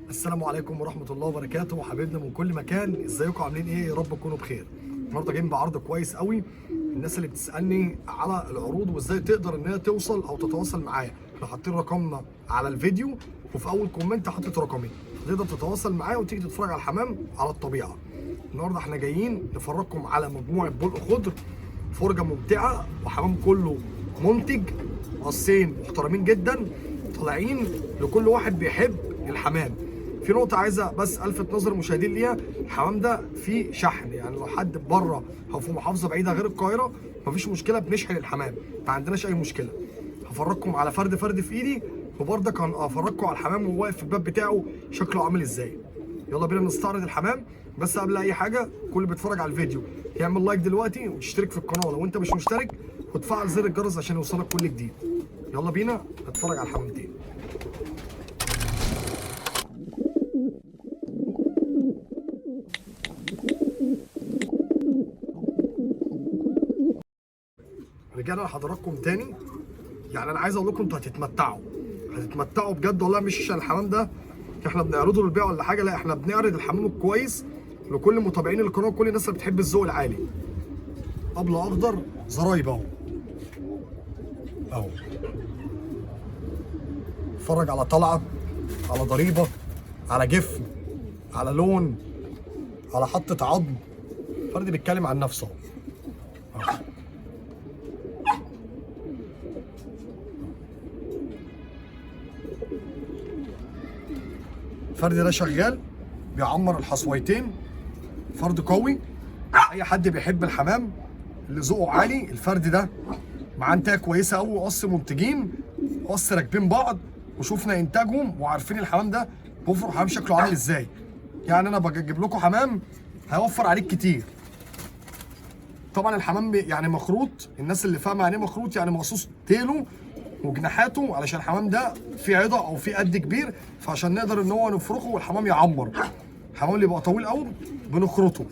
السلام عليكم ورحمة الله وبركاته، وحبايبنا من كل مكان، ازيكم عاملين ايه؟ يا رب تكونوا بخير. النهارده جايين بعرض كويس قوي. الناس اللي بتسالني على العروض وازاي تقدر ان هي توصل او تتواصل معايا، احنا حاطين رقمنا على الفيديو، وفي اول comment حاطط رقمي، تقدر تتواصل معايا وتيجي تتفرج على الحمام على الطبيعة. النهارده احنا جايين نفرجكم على مجموعة بلق خضر، فرجه ممتعة وحمام كله منتج، قصين محترمين جدا طالعين لكل واحد بيحب الحمام. في نقطة عايزة بس ألفت نظر المشاهدين ليها، الحمام ده فيه شحن، يعني لو حد بره أو في محافظة بعيدة غير القاهرة مفيش مشكلة، بنشحن الحمام، ما عندناش أي مشكلة. هفرجكم على فرد فرد في إيدي، وبرضك هفرجكم على الحمام وهو واقف في الباب بتاعه شكله عامل إزاي. يلا بينا نستعرض الحمام. بس قبل أي حاجة، كل اللي بيتفرج على الفيديو يعمل لايك دلوقتي وتشترك في القناة لو أنت مش مشترك، وتفعل زر الجرس عشان يوصلك كل جديد. يلا بينا نتفرج على الحمامتين. رجعنا لحضراتكم تاني. يعني انا عايز اقول لكم انتوا هتتمتعوا، هتتمتعوا بجد والله. مش عشان الحمام ده احنا بنعرضه للبيع ولا حاجة، لا احنا بنعرض الحمام الكويس لكل متابعين القناة وكل الناس اللي بتحب الذوق العالي. قبل اخضر زرايب اهو اهو، اتفرج على طلعه، على ضريبة، على جفن، على لون، على حطه عظم. فرد بيتكلم عن نفسه اهو. الفرد ده شغال بيعمر الحصويتين، فرد قوي. اي حد بيحب الحمام اللي ذوقه عالي، الفرد ده معاه انتاج كويسة قوي، وقص منتجين، قص راكبين بعض، وشوفنا انتاجهم وعارفين الحمام ده بيفرق حمام شكله عامل ازاي. يعني انا بجيب لكم حمام هيوفر عليك كتير. طبعا الحمام يعني مخروط، الناس اللي فاهمه يعني ايه مخروط، يعني مقصوص تيله وجناحاته، علشان الحمام ده فيه عضه او فيه قد كبير، فعشان نقدر ان هو نفرخه والحمام يعمر. الحمام اللي يبقى طويل قوي بنخرطه.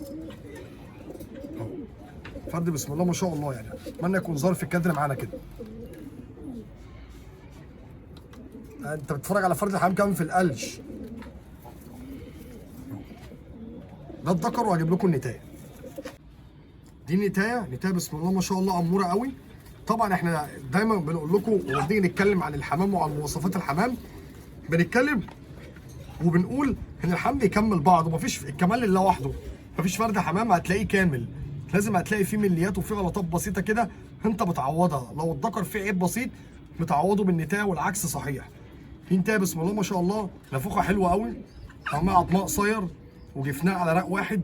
فرد بسم الله ما شاء الله، يعني اتمنى يكون ظرف في الكادر معانا كده. انت بتتفرج على فرد الحمام كمان في القلش ده الذكر، وهجيب لكم النتايه. دي النتايه، نتايه بسم الله ما شاء الله اموره قوي. طبعا احنا دايما بنقول لكم وبنيجي نتكلم عن الحمام وعن مواصفات الحمام، بنتكلم وبنقول ان الحمام بيكمل بعضه، مفيش الكمال الا وحده، مفيش فرد حمام هتلاقيه كامل، لازم هتلاقي فيه مليات وفيه غلطات بسيطة كده انت بتعوضها. لو الذكر فيه عيب بسيط بتعوضه بالنتايه، والعكس صحيح. في نتايه بسم الله ما شاء الله نافوخه حلوة قوي، حمامها عظمها قصير وجفنها على رق واحد.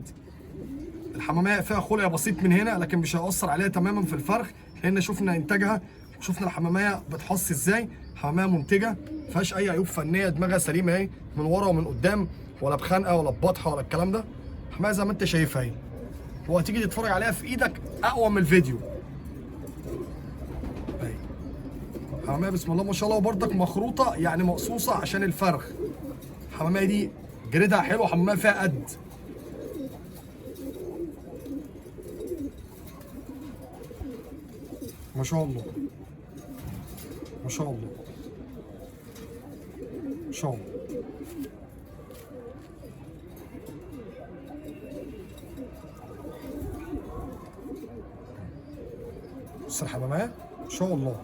الحماميه فيها خلع بسيط من هنا، لكن مش هيأثر عليها تماما في الفرخ، لان شفنا انتاجها وشفنا الحماميه بتحص ازاي. حماميه منتجه ما فيهاش اي عيوب فنية، دماغها سليمة اهي من ورا ومن قدام، ولا بخنقه ولا ببطحه ولا الكلام ده. حماميه زي ما انت شايفها اهي، وهتيجي تتفرج عليها في ايدك اقوى من الفيديو. اهي حماميه بسم الله ما شاء الله، وبرضك مخروطه يعني مقصوصة عشان الفرخ. الحماميه دي جريدها حلو، حماميه فيها قد. ما شاء الله ما شاء الله ما شاء الله. بص الحمامات ما شاء الله.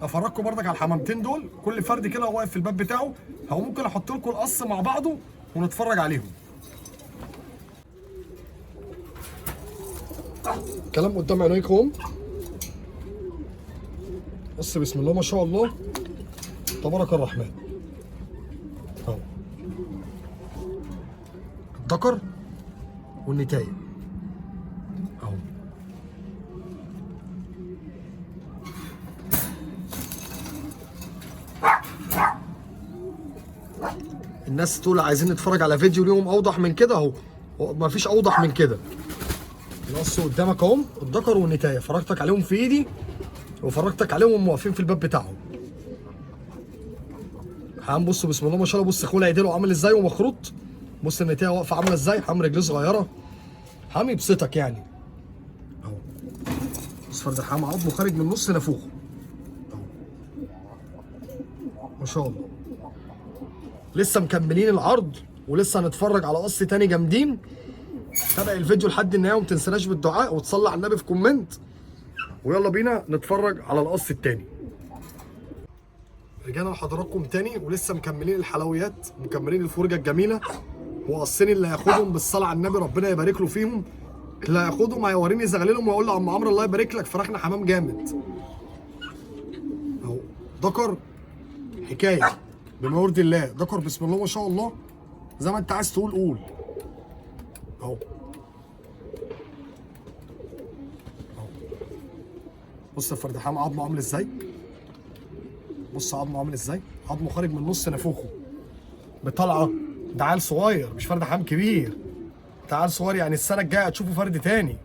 افرجكم برضك على الحمامتين دول، كل فرد كده واقف في الباب بتاعه. هو ممكن احط لكم القص مع بعضه ونتفرج عليهم. كلام قدام عينيكم. بص بسم الله ما شاء الله تبارك الرحمن. اهو الذكر والنتايه اهو. الناس تقول عايزين نتفرج على فيديو ليهم اوضح من كده، اهو مفيش اوضح من كده. القص قدامك اهو، الذكر والنتايه، فرجتك عليهم في ايدي وفرجتك عليهم وهم واقفين في الباب بتاعهم. حمام بص بسم الله ما شاء الله، بص خلع ايديله عامل ازاي ومخروط. بص النتايه واقفة عامله ازاي، حمام رجليه صغيرة، حمام يبسطك يعني اهو. بص فرد الحمام عظمه خارج من نص نافوخه اهو ما شاء الله. لسه مكملين العرض ولسه هنتفرج على قص تاني جامدين. تابع الفيديو لحد النهاية وما تنسناش بالدعاء وتصلي على النبي في comment. ويلا بينا نتفرج على القص التاني. رجعنا لحضراتكم تاني ولسه مكملين الحلويات، مكملين الفرجة الجميلة. وقصين اللي هياخدهم بالصلاة على النبي ربنا يبارك له فيهم. اللي هياخدهم هيوريني زغللهم ويقول له عم عمرو الله يبارك لك فراخنا حمام جامد. اهو ذكر حكاية بما يرضي الله، ذكر بسم الله ما شاء الله، زي ما انت عايز تقول قول. اهو اهو بص الفرد حمام عظمه عامل ازاي، بص عظمه عامل ازاي، عظمه خارج من نص نافوخه بطلعه. ده عيل صغير مش فرد حمام كبير، ده عيل صغير يعني السنة الجاية هتشوفه فرد تاني.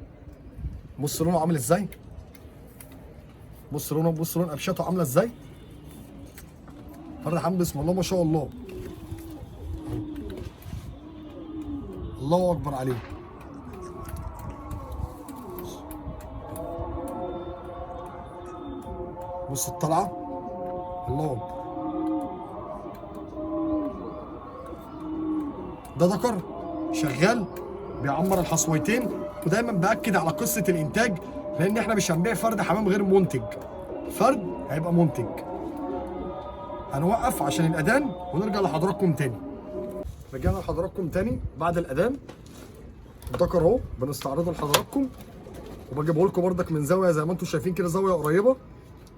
بص لونه عامل ازاي، بص لونه، بص لون قفشته عامله ازاي. فرد حمام بسم الله ما شاء الله، الله اكبر عليه. بص الطلعة، الله اكبر. ده ذكر شغال بيعمر الحصويتين. ودايما باكد على قصة الانتاج، لان احنا مش هنبيع فرد حمام غير منتج، فرد هيبقى منتج. هنوقف عشان الاذان ونرجع لحضراتكم تاني. رجعنا لحضراتكم تاني بعد الاذان. الذكر اهو بنستعرضه لحضراتكم، وبجيبه لكم بردك من زاوية زي ما انتم شايفين كده، زاوية قريبه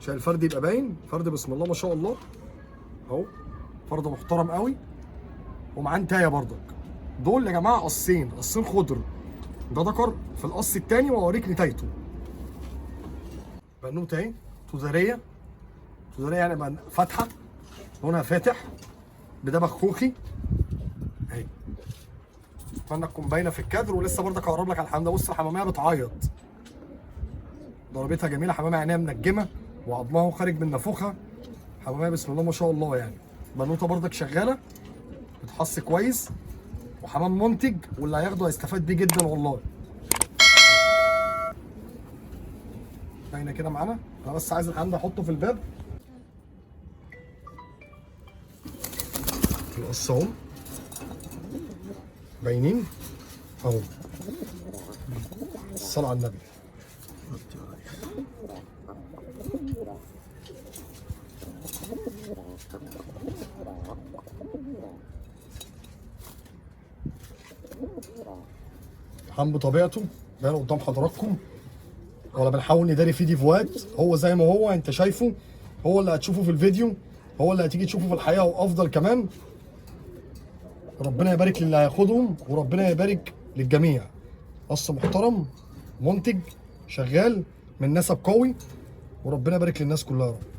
عشان الفرد يبقى باين. فرد بسم الله ما شاء الله اهو، فرد محترم قوي ومعاه نتايه بردك. دول يا جماعة قصين، قصين خضر. ده ذكر في القص التاني واوريك نتايته. بنوته اهي تزاريه، تزاريه يعني فاتحة، لونها فاتح بدبغ خوخي اهي. اتمنى تكون باينة في الكادر. ولسه برضك هقرب لك على الحمام ده. بص الحماميه بتعيط، ضربتها جميلة، حمامه عينيها منجمه وعظمها خارج من نافوخها. حماميه بسم الله ما شاء الله يعني. بنوته برضك شغالة بتحص كويس، وحمام منتج، واللي هياخده هيستفاد بيه جدا والله. باينة كده معانا. انا بس عايز الحمام ده احطه في الباب. القص اهو باينين اهو. الصلاة على النبي. حمام بطبيعته باين قدام حضراتكم، ولا بنحاول نداري فيه ديفوات، هو زي ما هو انت شايفه، هو اللي هتشوفه في الفيديو، هو اللي هتيجي تشوفه في الحقيقة وافضل كمان. ربنا يبارك للي هياخدهم وربنا يبارك للجميع. قص محترم منتج شغال من نسب قوي، وربنا يبارك للناس كلها يا رب.